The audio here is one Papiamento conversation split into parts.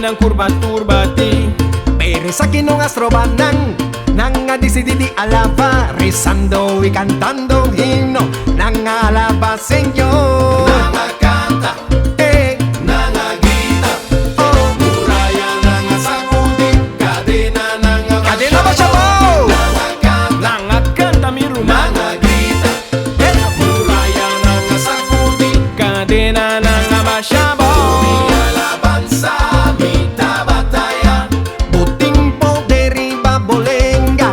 nan kurva tur batí. Pero esaki no a stroba nan, nan a disidí di alabá, rezando i kantando un himno, nan a alabá Señor. Nan a kanta, Eh, nan a grita, oh, murayanan a sakudí, kadenanan a Kadena basha basha abou. abou. Nan a kanta, Nan a kanta mi ruman. nan a grita, Eso. murayanan a sakudí. Kadenanan a basha Ku mi abou. alabansa mi ta bataya. Bo tin poder riba bo lenga,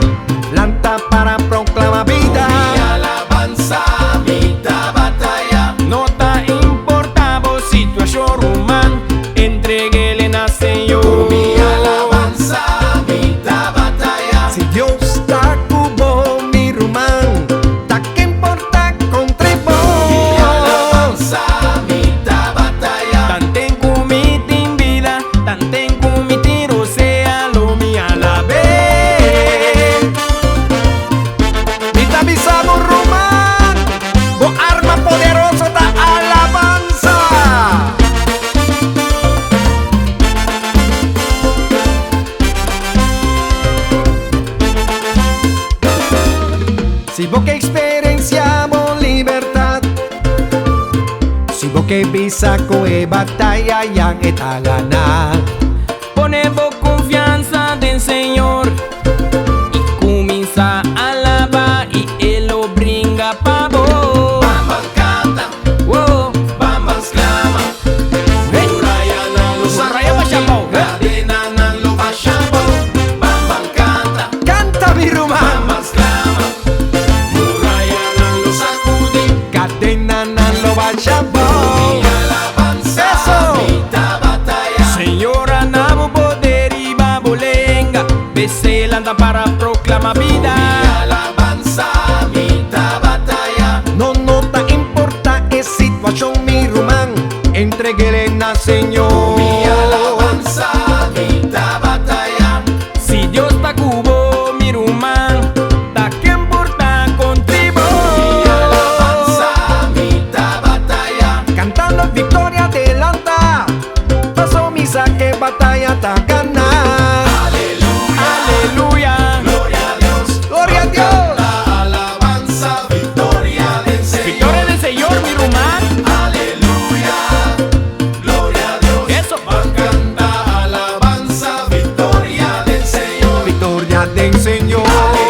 lanta para proklama Ku bida. mi alabansa mi ta bataya. No ta importá bo situashon ruman, entreg'é na Ku mi Señor. alabansa mi ta bataya. Si Dios ta ku bo, mi ruman, ta ken por ta kontra Ku mi bo? alabansa mi ta bataya. Tanten ku mi tin bida, tanten ku mi tin rosea, lo mi alab'é. Mi ta bisa bo ruman, bo arma poderoso ta alabansa. Si bo ke eksperensiá bo libertat, si bo ke bisa ku e bataya ya e ta ganá. Pone bo konfiansa den Señor i kuminsá alabá i E lo bringa pa bo. Ban ban kanta, Wow. ban ban sklama. Hey. Murayanan lo Muraya basha sakudí, abou. kadenanan lo basha abou. Ban ban kanta, Kanta mi ban ruman, ban sklama. Murayanan lo sakudí, kadenanan lo basha ku mi abou. alabansa Eso. mi ta bataya. Señor a duna bo poder riba bo lenga, p'esei lanta para proklamá Ku mi bida. alabansa mi ta bataya. No, no ta importá e situashon mi ruman, entreg'é na Ku mi Señor. alabansa mi ta bataya. Si Dios ta ku bo, mi ruman, ta ken por ta kontra Ku mi alabansa bo? mi ta bataya. Kantando viktoria di lanta, paso mi sa ku e bataya ta ganá. Aleluya, Aleluya. gloria a Dios. Gloria a Ban Dios. kanta alabansa, viktoria di Señor. Viktoria di Señor, mi ruman. Aleluya, gloria a Dios. Eso. Ban kanta alabansa, viktoria di Señor. Viktoria di Señor.